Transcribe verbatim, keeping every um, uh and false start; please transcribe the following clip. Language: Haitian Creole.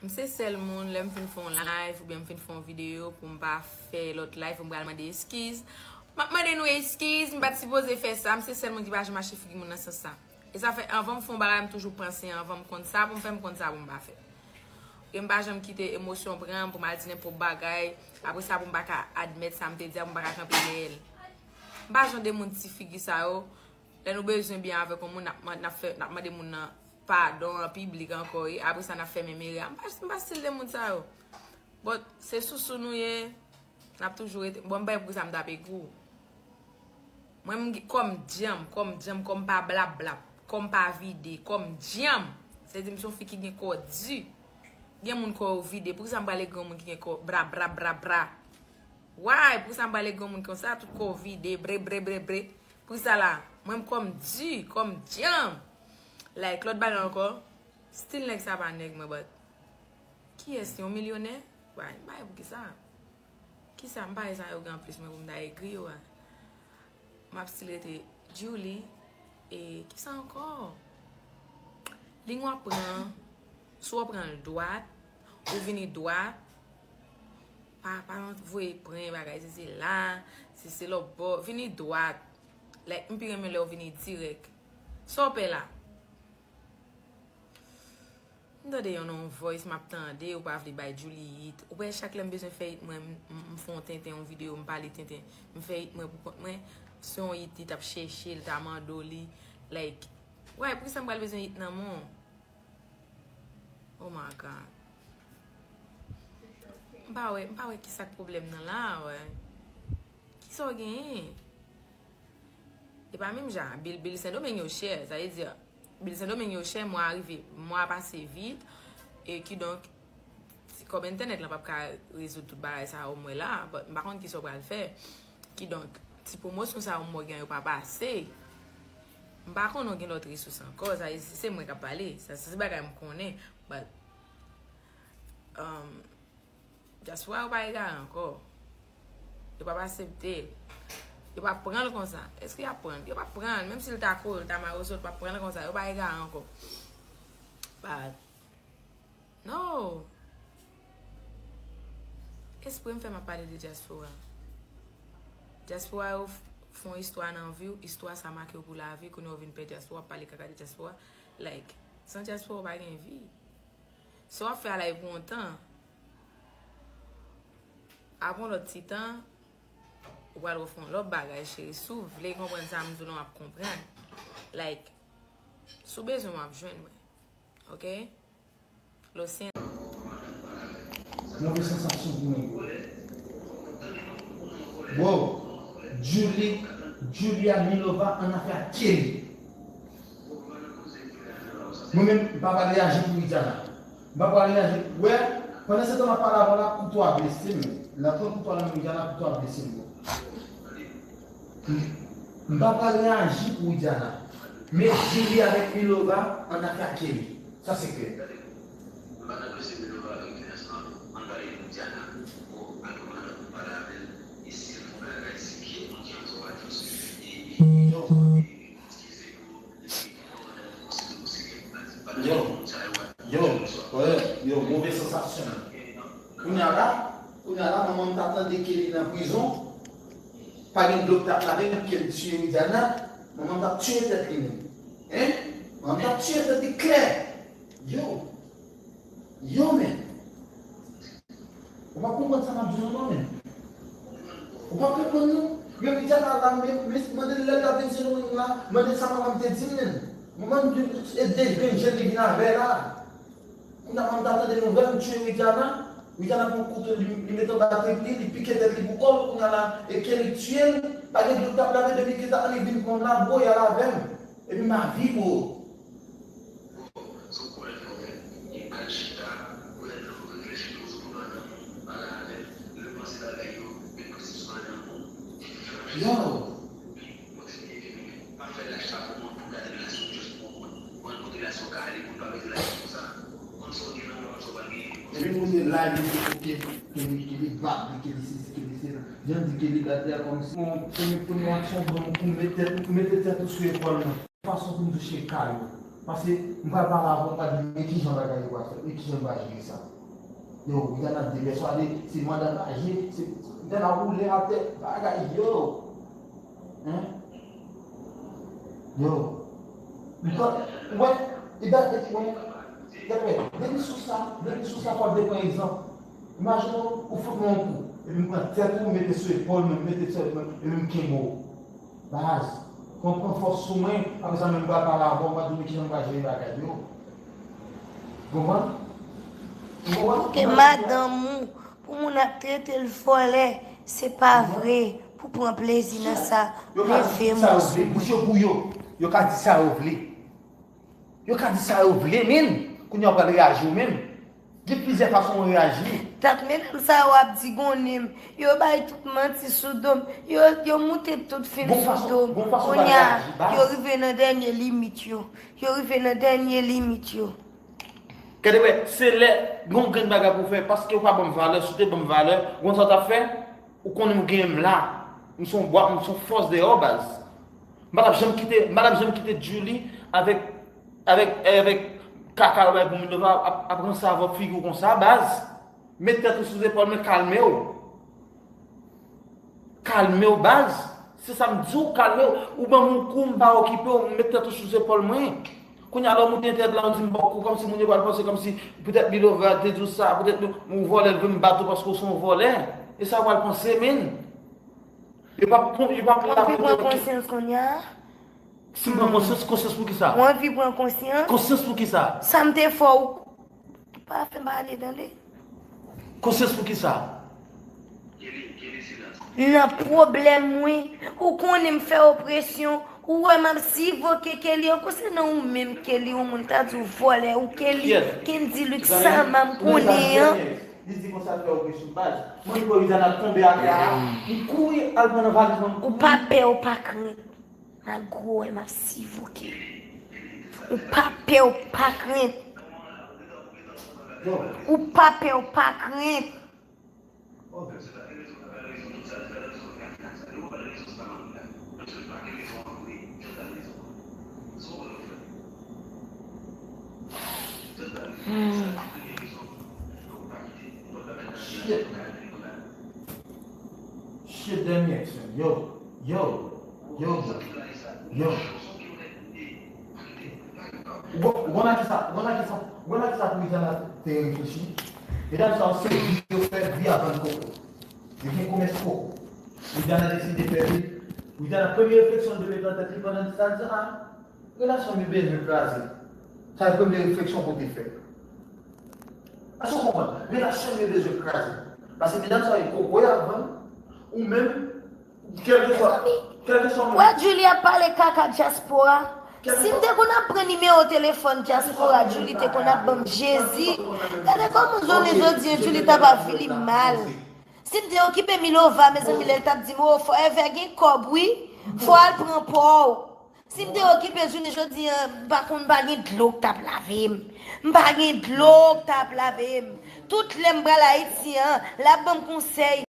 M se sèl moun, lè m fin fè yon live oubyen m fin fè yon videyo, pou m pa fè lòt live, pou m pral mande eskiz. M ap mande nou eskiz, m pa t sipoze fè sa. M se sèl moun ki pa janm achte figi moun nan sans sa. E sa fè, anvan m fè yon bagay, m toujou panse, anvan m konn sa pou m fè, m konn sa pou m pa fè. E m pa janm kite emosyon pran m pou m al di nenpòt bagay. Apre sa, pou m pa ka admèt sa m te di a, pou m pa ka kanpe dèyè l. M pa jan de moun ti figi sa yo. Lè nou bezwen byen avèk yon moun, n ap man-, n ap fè, n ap mande moun nan padon an piblik ankò, e apre sa, n ap fèmen meri a. M pa, m pa stil de moun sa yo. But, se sousou nou ye, n ap toujou rete. Bon, m pa wè poukisa m t ap egri w. Mwen, m gen, kò m djanm, kò m djanm, kò m pa blap blap, kò m pa vide, kò m djanm. Se di m se yon fi ki gen kò di. Gen moun kò yo vide, poukisa m pral egri yon moun ki gen kò bra, bra, bra, bra? Why? Poukisa m pral egri yon moun konsa, tout kò vide, bre, bre, bre, bre? Poukisa la? Mwen, m kò m di, kò m djanm. Like, lòt bagay ankò, stil nèg sa pa nèg mwen, but kiyès li, yon milyonè? Why? M pa wè poukisa. Kisa m pa wè sa yo gen anplis mwen pou m ta egri yo a? M ap still rete Djouly. E kisa ankò? Liy w ap pran, si w ap pran l dwat, ou vini dwat, pa, pa voye pran bagay, si se la, si se lòt bò, vini dwat. Like, m pi renmen lè w vini dirèk. Sa w pè la? M tande yon nan yon voice, m ap tande, ou pa vle bay Djouly it. Ou wè, chak lè m bezwen fè it mwen, m, m, m fè yon tenten, yon videyo, m pale tenten. M fè it mwen pou kont mwen. Se yon it, li t ap chèche, li ta mande w li. Like, wè, poukisa m pral bezwen it nan men w? Oh my God. M pa wè, m pa wè kisa k pwoblèm nan la, wè. Kisa w genyen? E pa menm jan, bil, bil Sendomeng yo chè, sa vle di, bil Sendomeng yo chè, mwa a rive, mwa a pase vit, e kidonk, ti kòb entènèt lan p ap ka rezoud tout bagay sa yo m wè la, but m pa konn kisa w pral fè. Kidonk, ti pwomosyon sa yo m wè gen yo pa pase. M pa konnen w gen lòt resous ankò, sa vle di, se mwen k ap pale, sa se bagay m konnen, but, um, Dyaspora yo pa egare ankò. Yo p ap aksepte l. Yo p ap pran l konsa. Èske y ap pran l? Yo p ap pran l. Menm si l ta kore, l ta mare w sot, yo p ap pran l konsa. Yo pa egare ankò. But, no. Espre m fè m ap pale de dyaspora. Dyaspora yo f-, fè yon istwa nan vi w, istwa sa make w pou lavi, kounye a w vin pè dyaspora, w ap pale kaka de dyaspora. Like, san dyaspora w pa gen vi. Sa w ap fè a la e pou yon tan. Apre yon lòt ti tan, ou pral refè yon lòt bagay, cheri. Si w vle konprann sa m di w lan, w ap konprann. Like, si w bezwen m, w ap jwenn mwen. Oke? Losyen. Move sansasyon pou mwen. Bro, Djouly, Djouly a Milova annafè ak Kelly. Mwen menm, m pa pral reyaji pou Widiana. M pa pral reyaji. Wè, pandan se tan m ap pale avè w la, kouto a blese m. L ap pran kouto a nan men Widiana, kouto a blese m, bro. M, m pa pral reyaji pou Widiana. Men Djouly avèk Milova annafè ak Kelly. Sa se klè. Yo, yo, yo, move sansasyon. Kounye a la, kounye a la, manman m ta tande Kelly nan prizon. Pa gen dlo k t ap lave m, Kelly tiye Widiana. Manman m t ap tiye tèt li menm. Hein? Manman m t ap tiye tèt li klè. Yo. Yo, men. Ou pa konprann sa m ap di w non, men. Ou pa konprann non. Men Widiana la, men, men, mande l lè l t ap vin Sendomeng la, mande l sa manman m te di m, men. Manman m di, e de grenn jèn li vin avè la. Kounye a, manman m ta tande nouvèl m tiye Widiana. Widiana pran kouto, li, li mete anba tèt li, li pike tèt li pou kò l. Kounye a la, e Kelly tiye l. Pa gen dlo k t ap lave depi Kelly ta annik vin pran m la, bro, y al avè m. Epi m a vi, bro. Bon, se yon pwoblèm fòmèl. Li pral chita, pwoblèm nan pou reflechi toujou pou pa nan moun, pale avè l, repanse bagay yo, men pwosesis pa nan moun. Yo! Kontinye vini, men pa fè lach sa pou moun pou gade relasyon just pou moun. Konn kote relasyon ka ale, moun pa mete lach konsa. Konn sa w gen nan ou, konn sa w pa genyen. Epi moun de live, li di, ok, Kelly, Kelly bad, Kelly sesi, Kelly sela. Jan di Kelly bad la, kòmsi, bon, premye, premye aksyon, bon, pou mete tèt, mete tèt ou sou epòl mwen. Fason pou m touche kay ou. Paske m pral pale avè w, m pral di w, men kijan bagay yo pral fèt, men kijan m pral jere sa. Yo, Rihanna depèswade, se manda pa je, se Rihanna woule atè, bagay, yo. Hein? Yo. Ou pa, ou wè, e da, e, wè, gade, depi sou sa, depi sou sa, fò w te pran egzanp. Imajine w, ou fout mwen yon kou, epi m pran tèt ou, m mete sou epòl mwen, m mete sou epòl mwen, epi m kenbe w. Baz, pran, pran fòs sou mwen, apre sa menm m pral pale avè w, m pral di w men kijan m pral jere bagay yo. Ou konprann? Ou konprann? Kote madanm ou, pou moun ap trete l vòlè, se pa vre, pou pran plezi nan sa, leve mwen sou mwen. Yo ka di sa yo vle, bouch yo pou yo, yo ka di sa yo vle. Yo ka di sa yo vle, men, kounye a w pral reyaji w menm. Gen plizyè fason w reyaji. Tank medam sa yo ap di gonnen m, yo bay tout manti sou do m, yo, yo moute tout fim sou do m. Kounye a, yo rive nan dènye limit yo. Yo rive nan dènye limit yo. Gade wè, se lè gon grenn bagay pou w fè, paske w pa ban m valè, si w te ban m valè, gon sa w t ap fè? Ou konnen m genyen m la. M se yon bwa, m se yon fòs deyò, baz. M pa t ap janm kite, m pa t ap janm kite Djouly avèk, avèk, avèk kaka yo bay pou Minerva ap, ap ranse avè w figi w konsa, baz. Met tèt ou sou zepòl mwen, kalme w. Kalme w, baz. Se sa m di w, kalme w. Ou ban m yon kou, m pa okipe w, m met tèt ou sou zepòl mwen. Kounye a lè w moute entèt la, w di m ba w kou, kòmsi moun yo pral panse kòmsi petèt Minerva te di w sa, petèt nou, ou vòlè, l vle m bat ou paske w se yon vòlè. E sa yo pral panse, men. Yo p ap, yo p ap la pou yo. Ou anvi pran konsyans kounye a? Si m pran konsyans, konsyans pou ki sa? Ou anvi pran konsyans? Konsyans pou ki sa? Sa m te fè w, pa fè m pale, tande. Konsyans pou ki sa? Nan pwoblèm mwen, ou konnen m fè w presyon, ou wè m ap sivoke Kelly an konsènan ou menm Kelly, yon moun ta di w vòlè, ou Kelly, Kendy Luke, sa m konnen an. Li di konsa l fè w presyon baz. Mwen kwè Rizana tonbe atè a, li kouri al pran nan valiz mwen, li kouri. Ou pa pè, ou pa krent. Malgre w wè m ap sivoke. Ou pa pè, ou pa krent. Ou pa pè, ou pa krent. Hmm. Shit. Shit, Daniel, yo, yo, yo, yo. Ou konn, ou konn a kisa, ou konn a kisa, ou konn a kisa Louisiana te reflechi? Medam sa yo se vi yo fè, vi a vann koko. Yo gen komès koko. Louisiana deside fè vi. Louisiana premye refleksyon l te met nan tèt li pandan sa l di, a, relasyon m yo bezwen kraze. Sa se premye refleksyon pou te fè. Èske w konprann? Relasyon m yo bezwen kraze. Paske medam sa yo koko y ap vann, ou menm, kèlkeswa, kèlkeswa moun. Wè Djouly ap pale kaka dyaspora. Si m te konn ap pran nimewo telefòn dyaspora, Djouly te konn ap ban m Jezi. Gade kòman jounen jodi a Djouly t ap avili m mal. Si m te okipe Milova, mezanmi, lè l t ap di m, o, Forever gen kòb, wi. Fò w al pran pa w. Si m te okipe jounen jodi a, m pa konn, m pa gen dlo k t ap lave m. M pa gen dlo k t ap lave m. Tout lè m pral Ayiti an, l ap ban m konsèy.